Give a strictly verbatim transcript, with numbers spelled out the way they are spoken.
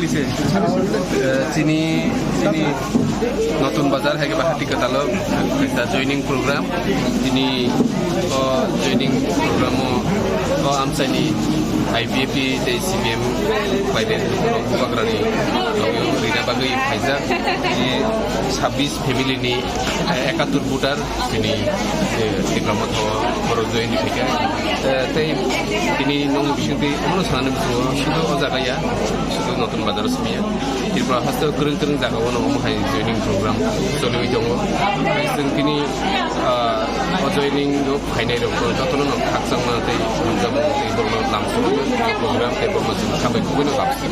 Eh, chini, chini Notun Bazar hai khe bahati kwtalo kaisa joining program. Chini o joining program o, o amchaini I P F T tei C P M khlaide bubagrani logi rina bagwi phaijak. Chini sabbish family ni, eh, ekattor voter chini, eh, Tipra Motha o borok join di phaikha. Eh, tei tini nokni bisingtwi omono sanani muchungo sudu o jaga ya, sudu Notun Bazar o simi ya. Tripura haste o kwrwng kwrwng jaga o no omo hai joining program choliwi tongo. Tei chwng tini, ah, o joining o phainai rok jotono no khakchangma tei hamjakma tei borokno lamsokma program tei borokno chwng hambai kubui no labsi.